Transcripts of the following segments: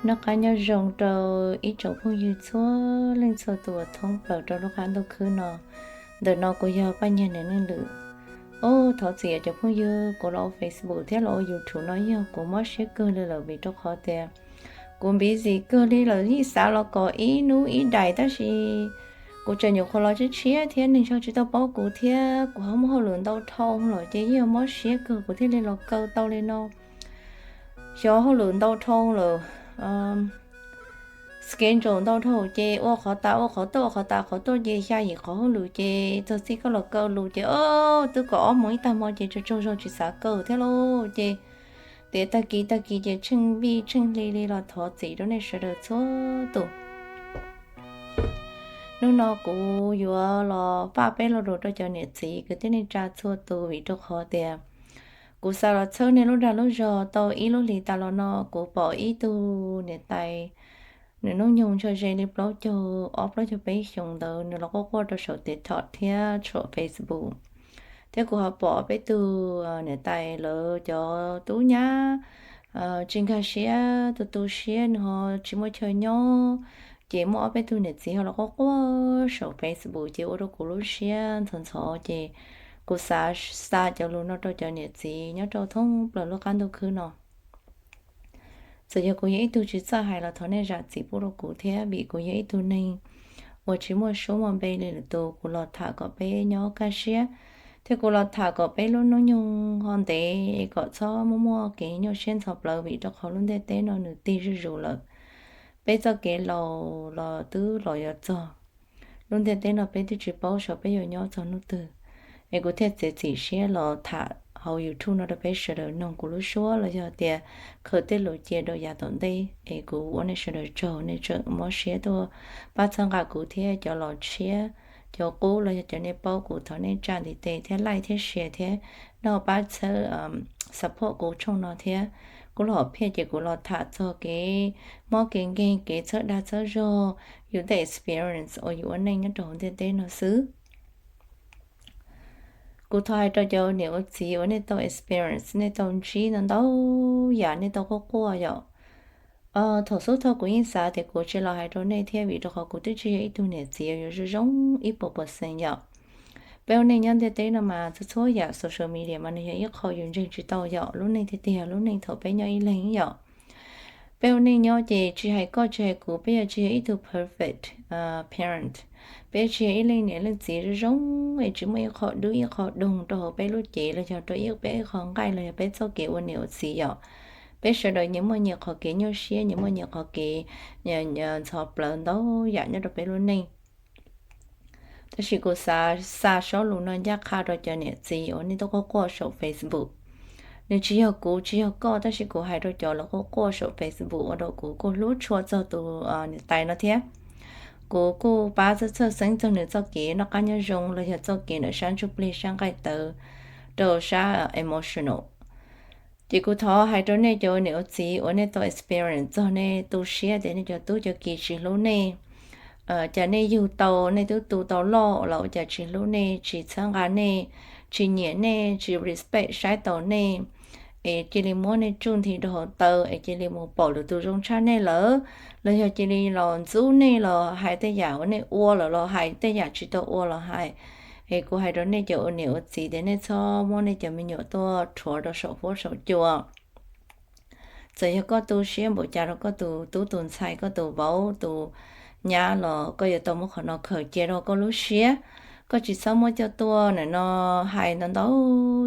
Noj qab nyob zoo rau ib tsoom phooj ywg txhua leej txhua tus thoob plaws rau lub qab ntuj khwb no. Ntawm no kuv yog Paj Nyiag Niam Neej Lwm. Ub, thov txim cov phooj ywg, kuv los ua Facebook thiab los ua YouTube no yog kuv mob siab kawg li lawm vim rau qhov tias kuv busy kawg li lawm, yeej xav los kom ib hnub ib daim tab sis kuv tseem nyuam qhuav los tshiab tshiab thiab neeg zog tsis tau paub kuv thiab kuv ho muaj hauj lwm ntau dhau lawm ces yeej mob siab kawg kuv thiaj li los kaw tau li no. Xyov hauj lwm ntau dhau lawm, schedule ntau dhau ces ua qhov tas ua qhov tuaj ua qhov tas qhov tuaj ces xya yim qhov hauj lwm ces txog txij koj los kaw lus ces twb kaum ob moos ib tag hmo ces tsaug tsaug zog tsis xav kaw thiab lauj ces tias tag kis tag kis ces tsheej vij tsheej hli li los thov txim rau nej sawv daws txhua tus. Hnub no kuv yuav los faj peb lo lus rau cov niam txiv kwv tij neej tsa txhua tus vim rau qhov tias kuv xav los txhawb nej lub dag lub zog. Tau ib lub hlis tas los no kuv pom ib tug niam tais, nws hnub nyoog ntshe ze li plaub caug ob plaub caug peb xyoos ntawd, nws los quaj quaj rau saum TikTok thiab saum Facebook. Thiab kuv ho pom peb tug niam tais lawv cov tub nyab tsis nkag siab, tu tu siab, nws ho tsis muaj chaw nyob. Ces muaj ob peb tug niam txiv ho los quaj quaj saum Facebook ces ua rau kuv lub siab ntxhov ntxhov ces kuv xav xa cov lus no rau cov niam txiv nyob rau thoob plaws lub qab ntuj khwb no. Txawm yog kuv yog ib tug tsis txawj hais los thov nej zam txim pub rau kuv thiab vim kuv yog ib tug neeg uas tsis muaj suab muaj npe li lwm tus, kuv los tham kom peb nyob kaj siab thiab kuv los tham kom peb lub hnub nyoog ho ntev es kom txhob muaj muaj kev nyuaj siab ntxhov plawv vim rau qhov lub ntiaj teb no nws tig zuj zus lawm. Peb txoj kev laus los twb los yuav txog, lub ntiaj teb no peb twb tsis paub saib peb yuav nyob txog hnub twg. Es kuv thiaj txiav txim siab los tham hauv YouTube no rau peb sawv daws mloog kuv lub suab los yog tias khaws tej lus cia rau yav tom ntej es kuv ua nej sawv daws tsaug nej tseem mob siab tuaj pab txhawb nqa kuv thiab cov los tshiab, cov qub los yog cov nej paub kuv thov nej tsa ntiv tes thiab like thiab share thiab noj pab txhawb support kuv tshooj no thiab. Kuv los hom phiaj ces kuv los tham txog kev mob kev nkeeg kev txhawb dag txhawb zog, yus tej experience uas yus ua neej nyob rau hauv ntiaj teb no xwb. Kuv thov hais rau cov niam ua txiv uas nej tau experience nej tau ntsib ntau ntau yam nej tau quaj quaj yom. Thaum xub thawj kuv yeej xav tias kuv tsis los hais rau nej thiab vim rau qhov kuv twb tsis yog ib tug niam txiv uas yuav zoo zoo ib puas percent yom. Peb ua neej nyob ntiaj teb no mas txhua txhua yam social media mas nws yog ib qho yus ntseeg tsis tau yom, lub neej tiag tiag yog lub neej thaum peb nyob ib leeg yom. Peb ua neej nyob ces tsis hais koj tsis hais kuv peb yuav tsis yog ib tug perfect parent, peb tsis yog ib leej niam leej txiv zoo zoo es tsis muaj ib qho dub ib qho doog rau hauv peb lub cev los yog rau ib peb ib qho nqaij los yog peb txoj kev ua niam ua txiv yom. Peb sawv daws nyias muaj nyias qhov kev nyuaj siab nyias muaj nyias qhov kev ntxhov plawv ntau yam nyob rau peb lub neej. Tab sis kuv xav xa sob lus no ncaj qha rau cov niam txiv uas nej tuaj quaj quaj saum Facebook. Nws tsis yog kuv tsis yog koj tab sis kuv hais rau cov lawv quaj quaj saum Facebook ua rau kuv kuj hlub tshua txog tus niam tais no thiab. Kuv kuj pab txhawj txhawj xeeb txog nws txoj kev noj qab nyob zoo los yog txoj kev ntawm sab ntsuj plig sab nqaij tawv rau sab emotional. Ces kuv thov hais rau nej cov ua niam ua txiv uas nej tau experience txog nej tu siab tias nej cov tub cov kiv tsis hlub nej, cas nej yug tau nej twb tu tau loj los ua cas tsis hlub nej tsis txhawb nqa nej, tsis nyiam nej tsis respect saib taus nej, es cia li muab nej tsuj nthi rau hauv taw es cia li mus pom lwm tus zoo tshaj nej lawm, los yog cia li los ntxub nej los hais tej yam uas nej ua lawm los hais tej yam tsis tau ua los hais. Es kuv hais rau nej cov ua niam ua txiv tias nej txhob muab nej cov me nyuam tuaj rhuav rau saum huab saum cua. Txawm yog koj tu siab npaum cas rau koj tus tub tus ntxhais koj tus vauv tus nyab los koj yuav tau muab qhov no khaws cia rau koj lub siab. Koj tsis txhob muab coj tuaj nim no hais ntau ntau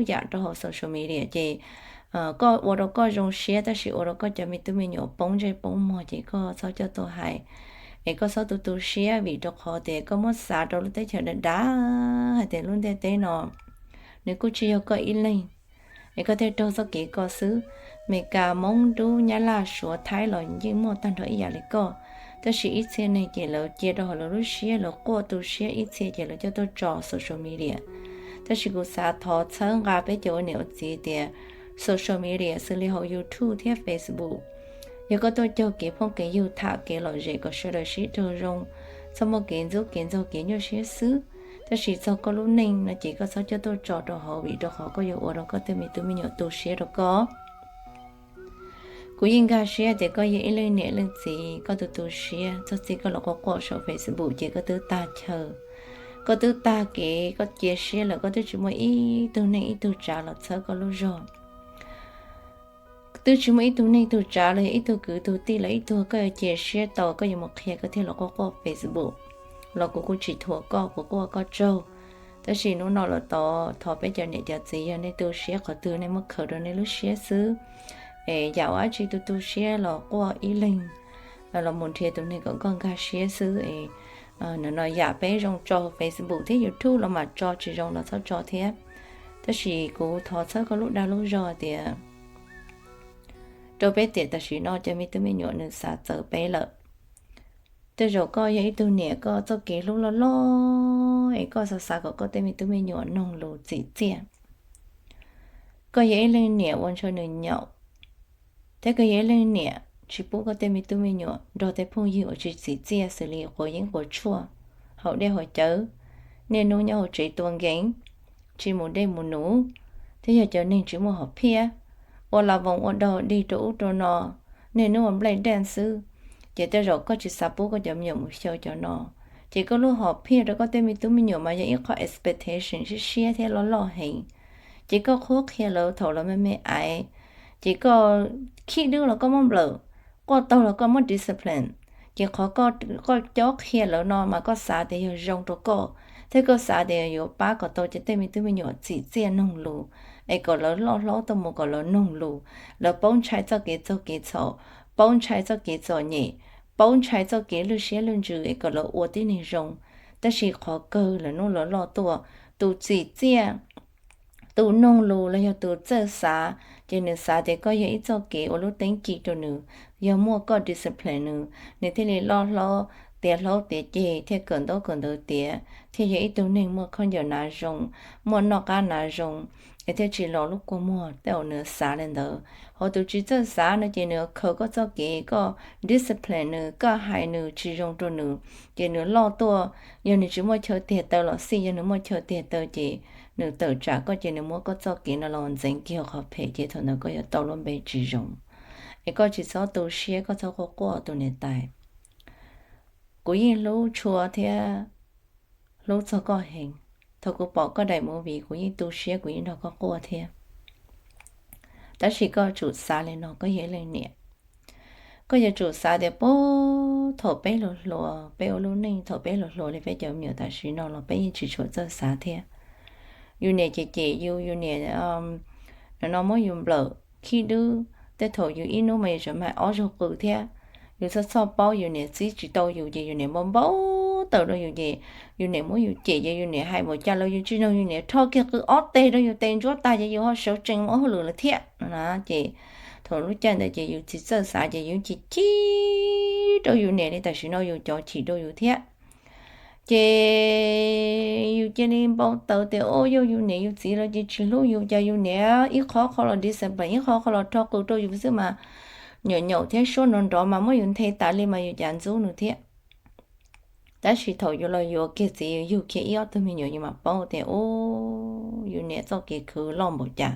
yam rau hauv social media ces koj ua rau koj zoo siab tab sis ua rau koj cov me tub me nyuam poob ntsej poob muag ces koj txhob coj tuaj hais. Es koj txhob tu tu siab vim rau qhov tias koj muab xav rau lub teb chaws dav dav hais tias lub ntiaj teb no nws kuj tsis yog koj ib leeg, es koj thiaj raug txoj kev ko xwb. Meskas, Hmoob, Dub, Nyab Laj, Suav, Thaib los yeej muaj tag nrho ib yam li koj. Tab sis ib txhia neeg ces lawv cia rau hauv lawv lub siab, lawv quaj tu siab, ib txhia ces lawv coj tuaj tso social media. Tab sis kuv xav thov txhawb nqa peb cov ua niam ua txiv tias social media xws li hauv YouTube thiab Facebook, yog koj tuaj cog kev phooj kev ywg tham kev lom zem kom sawv daws sib raug zoo, txhob muaj kev ntxub kev ntxaug kev nyuaj siab xwb. Tab sis txog koj lub neej no ces koj txhob coj tuaj tso rau hauv vim rau qhov koj yuav ua rau koj tej me tub me nyuam tu siab rau koj. Kuv yeej nkag siab tias koj yog ib leej niam leej txiv, koj tu tu siab, txog txij koj los quaj quaj saum Facebook ces koj twb tag chaw, koj twb tag kev, koj cia siab lawm, koj twb tsis muaj ib tug neeg ib tug tsav los txhawb koj lub zog. Twb tsis muaj ib tug neeg tug tsav los yog ib tug kwv tug tij los ib tug koj yuav cia siab tau, koj yuav mus qhia koj thiaj los quaj quaj Facebook los kuv kuj tsis thuam koj, kuv quaj koj tsaug. Tab sis hnub no los tod thov peb cov niam cov txiv, yog nej tu siab qhov twg nej muab khaws rau nej lub siab xwb. Es yam ua dab tsi tu tu siab los quaj ib leeg, los mus nrhiav tus neeg kom koj nkag siab xwb es. Nim no yam peb zoo tso hauv Facebook thiab YouTube los mam tso, tsis zoo los txhob tso thiab. Tab sis kuv thov txhawb koj lub dag lub zog tias rau peb tiam tam sim no cov me tub me nyuam nws xav txawv peb lawm. Tej zaum koj yog ib tug niam koj txoj kev hlub loj loj es koj xav xav kom koj tej me tub me nyuam noog lus txim txiaj. Koj yog ib leej niam ua ntshaw nws nyaum, thiab koj yog ib leej niam tsis pub koj tej me tub me nyuam nrog tej phooj ywg uas tsis txim txiaj xws li quav yeeb quav tshuaj, haus dej haus cawv, niaj hnub nyob hauv tsev tua nkees, tsis mus dej mus num, thiab yog cov neeg tsis muaj hom phiaj, ua la voos ua dog dig rau ub rau no, niaj hnub ua nplej dej xwb. Ces tej zaum koj tsis xav pub koj cov me nyuam mus xyaw cov no, ces koj lub hom phiaj rau koj tej me tub me nyuam mas yog ib qho expectation siab siab thiab loj loj heev. Ces koj qhuab qhia lawv thaum lawv me me aiv, ces koj khib dwb los koj muab nplawm, quaj taug los koj muab discipline. Ces qhov koj cob qhia lawv no mas koj xav tias yog zoo rau koj, thiab koj xav tias yuav pab kom tau cov tej me tub me nyuam txim txiaj noog lus, es kom lawv loj hlob tuaj mus kom lawv noog lus, lawv paub ntshai txoj kev txaug kev txhaum, paub ntshai txoj kev txom nyem, paub ntshai txoj kev lwj siab lwj ntsws es kom lawv ua tib neeg zoo. Tab sis qhov kawg lawv hnub lawv loj tuaj, tus txim txiaj, tus noog lus los yog tus txawj xav, ces nws xav tias koj yog ib txoj kev ua lub teeb ci rau nws. Yog muaj koj discipline nws, nws thiaj li loj hlob, tiav hlob tiav ceg, thiaj kawm ntaub kawm ntawv tiav, thiaj yog ib tug neeg muaj khaub ncaws hnav zoo, muaj noj qab hnav zoo, es thiaj tsis los lub kua muag tej uas nws xav li ntawd. Ho tus tsis txawj xav no ces nws khaws koj txoj kev, koj discipline nws, koj hais nws tsis zoo rau nws, ces nws loj tuaj, yog nws tsis muaj chaw tiag taw los xij, yog nws muaj chaw tiag taw ces nws tawm tsam koj ces nws muab koj txoj kev no los ntxeev kiag qhov phem ces thaum ntawd koj yuav tau lub npe tsis zoo. Es koj tsis txhob tu siab, koj txhob quaj quaj tus niam tais. Kuv yeej hlub tshua thiab hlub txog koj heev. Thaum kuv pom koj daim movie kuv yeej tu siab, kuv yeej nrog koj quaj thiab. Tab sis koj tsum xav li no, koj yog ib leej niam, koj yuav tsum xav tias puag thaum peb hluas hluas, peb ua lub neej thaum peb hluas hluas li peb cov me nyuam tam sim no los peb yeej tsis tshua txawj xav thiab. Yus niam cem cem yus, yus niam no muab yus nplawm khib dwb, tej thaum yus ib hnub mas yus tseem mag ob zaug qw thiab. Yus txhoj txhoj paub yus niam txib tsis tau yus ces yus niam npau npau taws rau yus ces yus niam muab yus cem ces yus niam hais npaum cas los yus tsis noog, yus niam rho kiag qw ob teg rau yus tes ntsuab tag ces yus ho sawv tsees mus ua hauj lwm lawm thiab no na. Ces thaum lub caij ntawd ces yus tsis txawj xav ces yus chim chim rau yus niam li tam sim no yus cov chim rau yus thiab. Ces yus cia li npau taws tias o yog yus niam yus txiv lawv ces tsis hlub yus, cas yus niam ib qho qho los discipline, ib qho qho los rho qw rau yus xwb mas nyaum nyaum thiab suab nrov nrov mas muab yus nthe tas li mas yus cas ntxub nws thiab. Tab sis thaum yus los yuav kiag txiv yus yug kiag ib ob tug me nyuam yus mam paub tias u, yus niam txoj kev khwv loj npaum cas.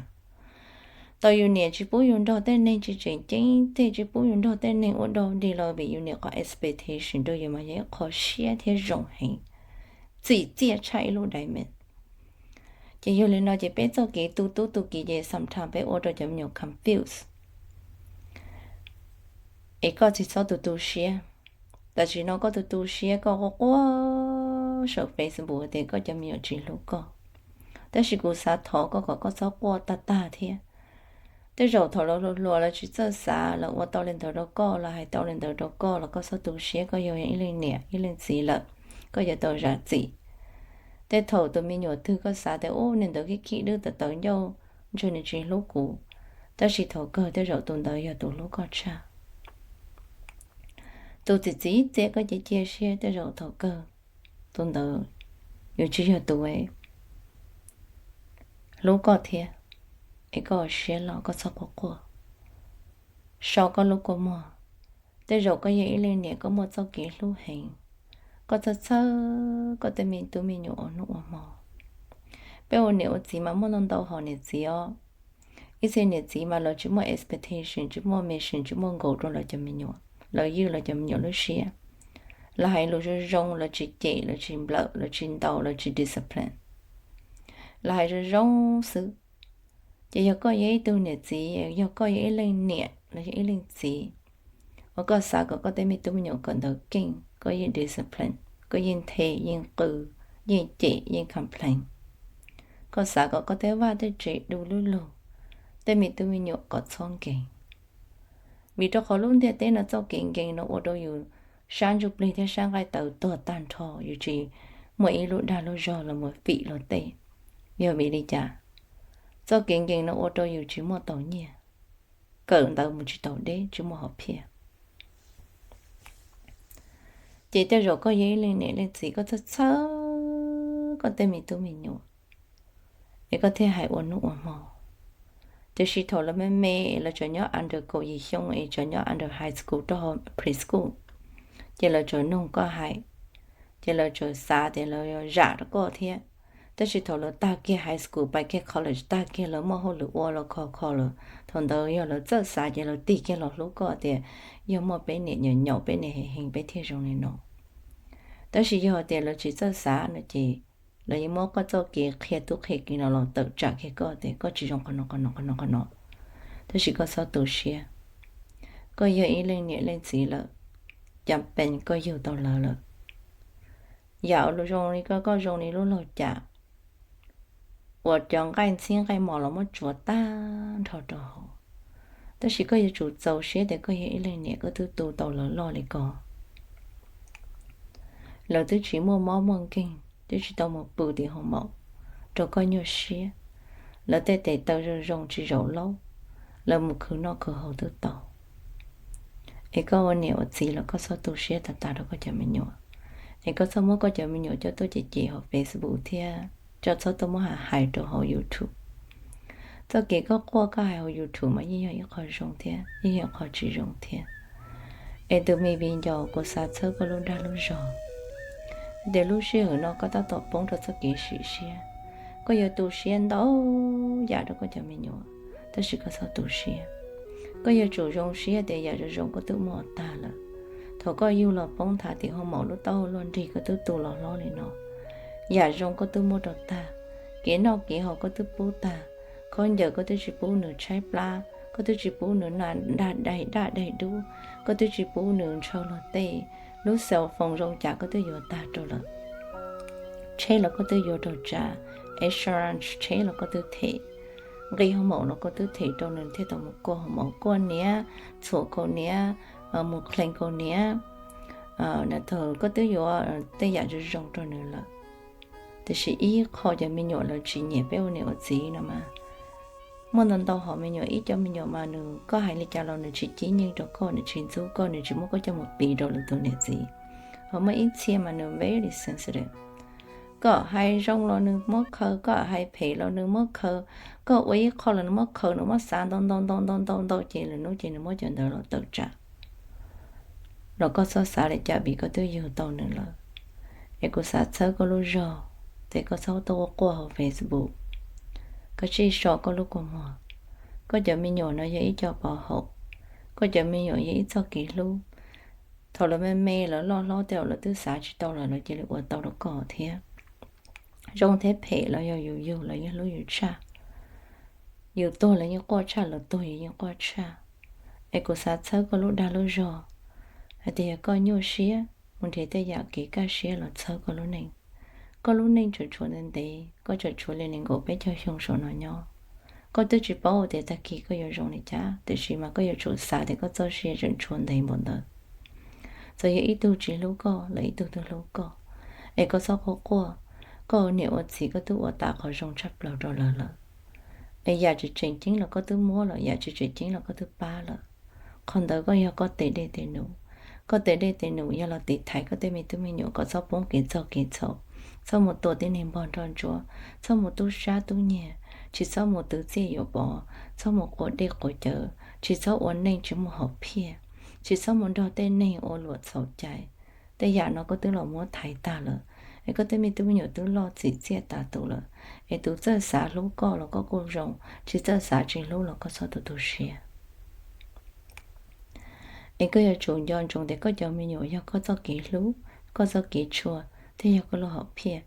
Tau yus niam tsis pub yus nrog tej neeg tsis tseem ceeb, tej tsis pub yus nrog tej neeg ua dog dig los vim yus niam qhov expectation rau yus mas yog ib qho siab thiab zoo heev, txim txiaj tshaj ib lub diamond. Ces yog li no ces peb txoj kev tu tub tu kiv ces sometimes peb ua rau cov me nyuam confuse. Es koj tsis txhob tu tu siab. Tam sim no koj tu tu siab, koj quaj quaj saum Facebook tias koj cov me nyuam tsis hlub koj. Tab sis kuv xav thov koj kom koj txhob quaj tag tag thiab. Tej zaum thaum lawv hluas hluas lawv tsis txawj xav, lawv ua tau li ntawd rau koj, lawv hais tau li ntawd rau koj los koj txhob tu siab, koj yog ib leej niam ib leej txiv lawm, koj yuav tau zam txim. Tej thaum tus me nyuam twg koj xav tias u, niag ntawd khib khib dwb tawv tawv ncauj, ntshe nws tsis hlub kuv, tab sis thaum kawg tej zaum tus ntawd yog tus hlub koj tshaj. Tus txim txim txiaj koj cia cia siab, tej zaum thaum kawg tus ntawd yuav tsis yog tus hlub koj thiab. Es koj siab loj, koj txhob quaj quaj, so koj lub kua muag. Tej zaum koj yog ib leej niam koj muaj txoj kev hlub heev, koj txhawj txhawj koj tej me tub me nyuam ua hnub ua hmo. Peb ua niam ua txiv mas muaj ntau ntau hom niam txiv os. Ib txhia niam txiv mas lawv tsis muaj expectation, tsis muaj mission, tsis muaj goal rau lawv cov me nyuam, lawv ywj lawv cov me nyuam lub siab. Lawv hais lus zoo zoo, lawv tsis cem, lawv tsis nplawm, lawv tsis ntaus, lawv tsis discipline. Lawv hais zoo zoo xwb. Ces yog koj yog ib tug niam txiv, yog koj yog ib leej niam los yog ib leej txiv, uas koj xav kom koj tej me tub me nyuam kawm ntawv keej, koj yeej discipline, koj yeej nthe, yeej qw, yeej cem, yeej complain, koj xav kom koj tej vaj tej tsev du lub lug, tej me tub me nyuam kom txhob nkees. Vim rau qhov lub ntiaj teb no txoj kev nkees no ua rau yus sab ntsuj plig thiab sab nqaij tawv tuag tag nrho, yus tsis muaj ib lub dag lub zog los mus fim luag tej. Yog vim li cas? Txoj kev nkees no ua rau yus tsis muaj tau nyiaj, kawm ntawv mus tsis tau deb, tsis muaj hom phiaj. Ces tej zaum koj yog ib leej niam leej txiv, koj txhawj txhawj koj tej me tub me nyuam, es koj thiaj hais ua hnub ua hmo. Tiam sis thaum lawv me me, lawv tseem nyob under kaum yim xyoo es tseem nyob under high school rau hauv preschool, ces lawv tseem nug koj hais, ces lawv tseem xav tias lawv yuav zam rau koj thiab. Tab sis thaum lawv tag kiag high school pais kiag college, tag kiag lawv muaj hauj lwm ua los kho kho lawm, thaum ntawd yog lawv txawj xav ces lawv tig kiag los hlub koj tias yog muaj peb niam nyaum nyaum, peb niam heev heev peb thiaj zoo li no. Tab sis yog tias lawv tsis txawj xav no ces lawv yeej muab koj txoj kev qhia tub qhia kiv no los tawm tsam kiag koj tias koj tsis zoo qhov no qhov no qhov no qhov no. Tab sis koj txhob tu siab, koj yog ib leej niam leej txiv lawm, cas pees koj yug tau lawv lawm. Yam ua zoo li koj, koj zoo li lub laug cam uas cov nqaij ntxhib nqaij mos los muab tsuav tag nrho rau hauv. Tab sis koj yuav tsum txaus siab tias koj yog ib leej niam, koj twb tu tau lawv loj li ko. Lawv twb tsis muaj mob muaj nkeeg, twb tsis tau mus pw tim hoo maum rau koj nyuaj siab. Lawv tej tes taw zoo zoo tsis zaum laub, lawv mus khwv noj khwv haus twb tau. Es koj ua niam ua txiv los koj txhob tu siab tas tas rau koj cov me nyuam. Es koj txhob muab koj cov me nyuam coj tuaj cem cem hauv Facebook thiab, coj txhob tuaj muab hais hais rau hauv YouTube. Txoj kev koj quaj koj hais hauv YouTube mas yeej yog ib qho zoo thiab, yeej yog qho tsis zoo thiab. Es tus me viv ncaus, kuv xav txhawb koj lub dag lub zog, tias lub sij hawm no koj tab tom poob rau txoj kev sim siab. Koj yuav tu siab ntau yam rau koj cov me nyuam, tab sis koj txhob tu siab. Koj yuav tsum zoo siab tias yam zoo zoo koj twb muaj tag lawm. Thaum koj yug los poob nthav tim hoo maum, lub taub hau luaj nrig koj twb tu los hlob li no. Yam zoo koj twb muab rau tag, kev noj kev haus koj twb pub tag, khaub ncaws koj twb tsis pub nws tshaib plab, koj twb tsis pub nws dag daig daj daig dub, koj twb tsis pub nws ntshaw luag tej, lub cell phone zoo cas koj twb yuav tag rau lawm. Tsheb los koj twb yuav rau tsav, insurance tsheb los koj twb them, nqi hoo maum los koj twb them rau nws thiaj tau mus kuaj hoo maum, kuaj niam, txhuam kaus niam, mus qhlees kaus niam. Thaum koj twb yuav tej yam zoo zoo rau nws lawm, tiam sis ib qho cov me nyuam lawv tsis nyiam peb ua niam ua txiv no mas, muaj ntau ntau hom me nyuam, ib co me nyuam mas nws, koj hais li cas los nws tsis cib nyeej rau koj, nws tsis ntxub koj, nws tsis muab koj coj mus piv rau lwm tus niam txiv. Ho muaj ib txhia mas nws very sensitive. Koj hais zoo los nws muab khaws, koj hais phem los nws muab khaws, koj ua ib qho los nws muab khaws, nws muab xav ntau ntau ntau ntau ntau ntau ces lwm hnub ces nws muab cov ntawd los tawm tsam. Los koj txhob xav li cas vim koj twb yug tau nws lawm. Es kuv xav txhawb koj lub zog, ces koj txhob tuaj quaj quaj hauv Facebook. Koj tsij so koj lub kua muag. Koj cov me nyuam no yog ib co pov haum, koj cov me nyuam yog ib txoj kev hlub. Thaum lawv me me, lawv loj hlob tej zaum lawv twb xav tsis tau lawm, lawv cia li ua tau rau koj thiab. Zoo thiab phem los yog yus yug, lawv yeej hlub yus tshaj. Yus tuag lawv yeej quaj tshaj, lawv tuag yus yeej quaj tshaj. Es kuv xav txhawb koj lub dag lub zog, hais tias yog koj nyuaj siab mus nrhiav tej yam kev kaj siab los txhawb koj lub neej. Koj lub neej tseem tshuav ntev ntev, koj tseem tshuav li nees nkaum peb caug xyoo saum no nyob. Koj twb tsis paub tias tag kis koj yuav zoo li cas, tiam sis mas koj yuav tsum xav tias koj txoj sia tseem tshuav ntev npaum ntawd. Txawm yog ib tug tsis hlub koj los ib tug twb hlub koj. Es koj txhob quaj quaj, koj ua niam ua txiv koj twb ua tas qhov zoo tshaj plaws rau lawv lawm. Es yam tsis tseem ceeb los koj twb muab lawm, yam tsis tseem ceeb los koj twb pab lawm. Qhov ntawd koj yog koj tes dej tes num. Koj tes dej tes num yog los tiv thaiv koj tej me tub me nyuam kom txhob poob kev txog kev txhaum, txhob mus tua tib neeg npog nroj ntsuab, txhob mus tub sab tub nyiag, tsis txhob mus twv txiaj yuav pov, txhob mus quav dej quav cawv, tsis txhob ua neej tsis muaj hom phiaj, tsis txhob mus nrog tej neeg ua luam txhaum cai. Tej yam no koj twb los muab thaiv tag lawm. Es koj tej me tub me nyuam twb loj txim txiaj tas tus lawm, es tus txawj xav hlub koj los koj kuj zoo, tsis txawj xav tsis hlub los koj txhob tu tu siab. Es koj yuav tsum nco ntsoov tias koj cov me nyuam yog koj txoj kev hlub, koj txoj kev tshua, thiab yog koj lub hom phiaj.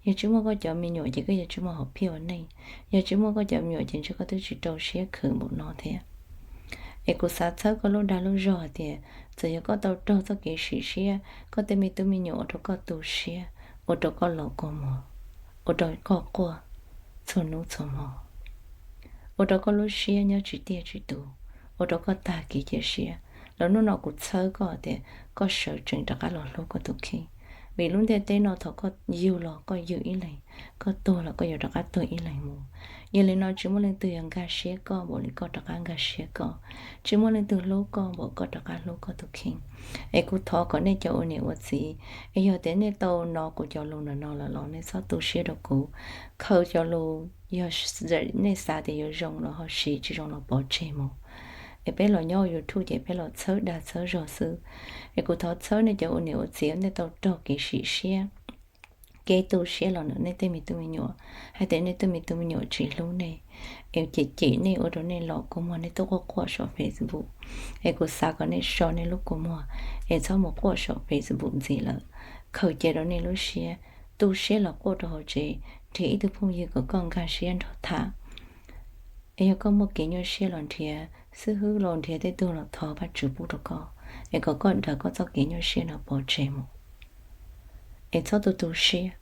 Yog tsis muaj koj cov me nyuam ces koj yuav tsis muaj hom phiaj ua neej. Yog tsis muaj koj cov me nyuam ces ntshe koj twb tsis rau siab khwv npaum no thiab. Es kuv xav txhawb koj lub dag lub zog hais tias txawm yog koj tau raug txoj kev sim siab, koj tej me tub me nyuam ua rau koj tu siab, ua rau koj los kua muag, ua rau koj quaj txhua hnub txhua hmo, ua rau koj lub siab nyob tsis tiaj tsis tus, ua rau koj tag kev cia siab, los hnub no kuv txhawb koj tias koj sawv tsees rov qab los hlub koj tus kheej. Vim lub ntiaj teb no thaum koj yug los koj yug ib leeg, koj tuag los koj yuav rov qab tuag ib leeg mus. Yog li no tsis muaj leej twg yuav nkag siab koj npaum li koj rov qab nkag siab koj, tsis muaj leej twg hlub koj npaum koj rov qab hlub koj tus kheej. Es kuv thov kom nej cov ua niam ua txiv, es yog tias nej tau hnov kuv cov lus ntawm no lawm los nej txhob tu siab rau kuv. Khaws cov lus yog nej xav tias yuav zoo los ho siv, tsis zoo los pov tseg mus. Es peb los nyob YouTube ces peb los txhawb dag txhawb zog xwb. Es kuv thov txhawb nej cov ua niam ua txiv, nej tau raug kev sim siab, kev tu siab los ntawm nej tej me tub me nyuam, hais tias nej tej me tub me nyuam tsis hlub nej, es cem cem nej ua rau nej los kua muag, nej tuaj quaj quaj saum Facebook. Es kuv xav kom nej so nej lub kua muag, es txhob mus quaj saum Facebook ntxiv lawm. Khaws cia rau nej lub siab, tu siab los quaj rau hauv tsev, nrhiav ib tug phooj ywg kom koj nkag siab nrog tham. Es yog koj muaj kev nyuaj siab los nrhiav xib hwb los nrhiav tej tug los thov Vajtswv pub rau koj, es kom koj daws koj txoj kev nyuaj siab no pov tseg mus. Es txhob tu tu siab,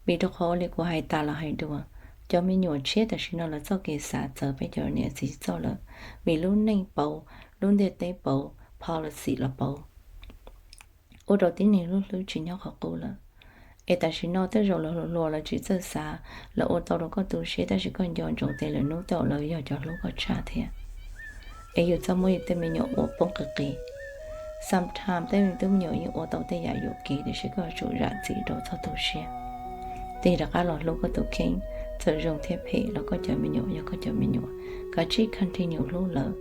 vim rau qhov ua li kuv hais tas los hais dua, cov me nyuam tshiab tam sim no lawv txoj kev xav txawv peb cov niam txiv txoj lawm, vim lub neej pauv, lub ntiaj teb pauv, policy los pauv, ua rau tib neeg lub hlwb tsis nyob qhov qub lawm. Es tam sim no tej zaum lawv hluas hluas lawv tsis txawj xav, lawv ua tau rau koj tu siab, tab sis koj nco ntsoov tias lwm hnub tej zaum lawv yog cov hlub koj tshaj thiab. Es yus txhob muab yus tej me nyuam ua poob qis qis. Sometimes tej me tub me nyuam yeej ua tau tej yam yuam kev, tiam sis koj yuav tsum zam txim rau, txhob tu siab. Tig rov qab los hlub koj tus kheej, txawm zoo thiab phem los koj cov me nyuam yog koj cov me nyuam, kav tsij continue hlub lawv.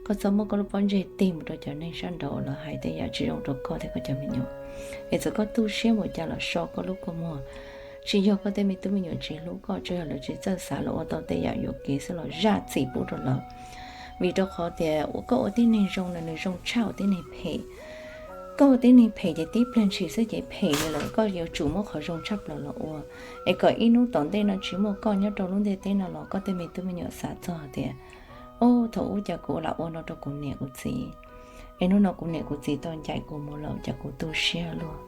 Koj txhob muab koj lub pob ntseg tig mus rau cov neeg sab nraud uas lawv hais tej yam tsis zoo rau koj thiab koj cov me nyuam. Es txawm koj tu siab npaum cas los so koj lub kua muag. Tsis yog koj tej me tub me nyuam tsis hlub koj, tsuas yog lawv tsis txawj xav, lawv ua tau tej yam yuam kev xwb los zam txim pub rau lawv. Vim rau qhov tias koj ua tib neeg zoo los nws zoo tshaj ua tib neeg phem. Koj ua tib neeg phem ces tib pliag ntshis xwb ces phem li lawm, koj yuav tsum muab qhov zoo tshaj plaws los ua. Es kom ib hnub tom ntej no tsis muaj koj nyob rau lub ntiaj teb no los koj tej me tub me nyuam xav txog tias, o, thaum ub cas kuv lam ua no rau kuv niam kuv txiv, es hnub no kuv niam kuv txiv tau ncaim kuv mus lawm cas kuv tu siab luaj.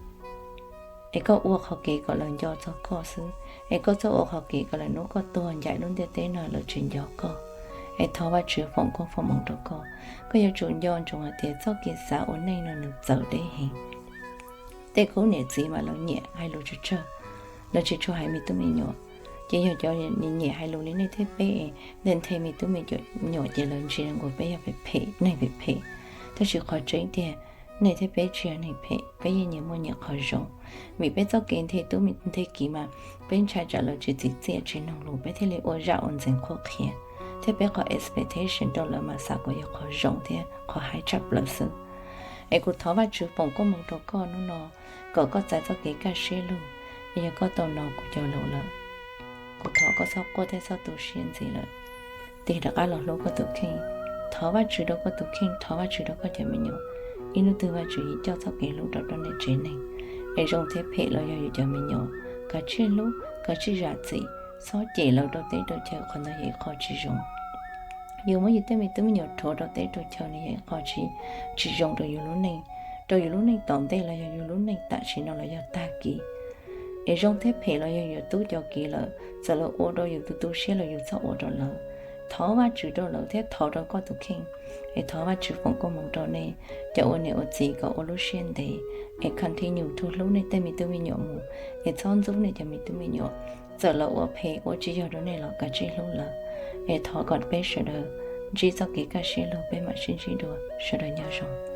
Es koj ua qhov kev kom lawv nco txog koj xwb, es koj txhob ua qhov kev kom lawv hnub koj tuag ncaim lub ntiaj teb no lawv tsis nco koj. Es thov Vajtswv foom koob foom hmoov rau koj. Koj yuav tsum nco ntsoov hais tias txoj kev xav ua neej no nws txawv deb heev. Tej khub niam txiv mas lawv nyiam hais lus tsawg tsawg, lawv tsis tshua hais me tub me nyuam. Ces yog cov nyiam hais lus li nej thiab peb, nthe nthe me tub me nyuam ces lawv ntsia nkaus peb yog phem phem, neeg phem phem. Tab sis qhov tseeb tiag, nej thiab peb tsis yog neeg phem, peb yeej nyias muaj nyias qhov zoo. Vim peb txoj kev nthe tub nthe kiv mas peb ntshai tsam lawv tsis txim txiaj tsis mloog lus, peb thiaj li ua zaj ua ntxeev qhuab qhia, thiab peb qhov expectation rau lawv mas xav kom yog qhov zoo thiab qhov haib tshaj plaws xwb. Es kuv thov Vajtswv foom koob hmoov rau koj hnub no, kom koj txais txoj kev kaj siab lug. Es yog koj tau hnov kuv cov lus lawm, kuv thov koj txhob quaj thiab txhob tu siab ntxiv lawm. Tig rov qab los hlub koj tus kheej, thov Vajtswv rau koj tus kheej, thov Vajtswv rau koj cov me nyuam. Ib hnub twg Vajtswv yuav coj txoj kev hlub rau rau nej tsev neeg. Es zoo thiab phem los yog yus cov me nyuam, kav tsij hlub, kav tsij zam txim, txhob cem lawv rau teb rau chaw, qhov ntawd yog ib qho tsis zoo. Yus muab yus tej me tub me nyuam rhuav rau teb rau chaw no yog ib qho tsis, tsis zoo rau yus lub neej, rau yus lub neej tom ntej los yog yus lub neej tam sim no los yog tag kis. Es zoo thiab phem los yog yus tub cov kiv lawm, txawm lawv ua rau yus tu tu siab los yus txhob ua rau lawv. Thov Vajtswv rau lawv thiab thov rau koj tus kheej. Es thov Vajtswv foom koob hmoov rau nej cov ua niam ua txiv kom ua lub siab ntev, es continue to hlub nej tej me tub me nyuam mus, es txhob ntxub nej cov me tub me nyuam. Txawm lawv ua phem ua tsis yog rau nej los kav tsij hlub lawv. Es thov kom peb sawv daws ntsib txoj kev kaj siab lug, peb mam sib ntsib dua, sawv daws nyob zoo.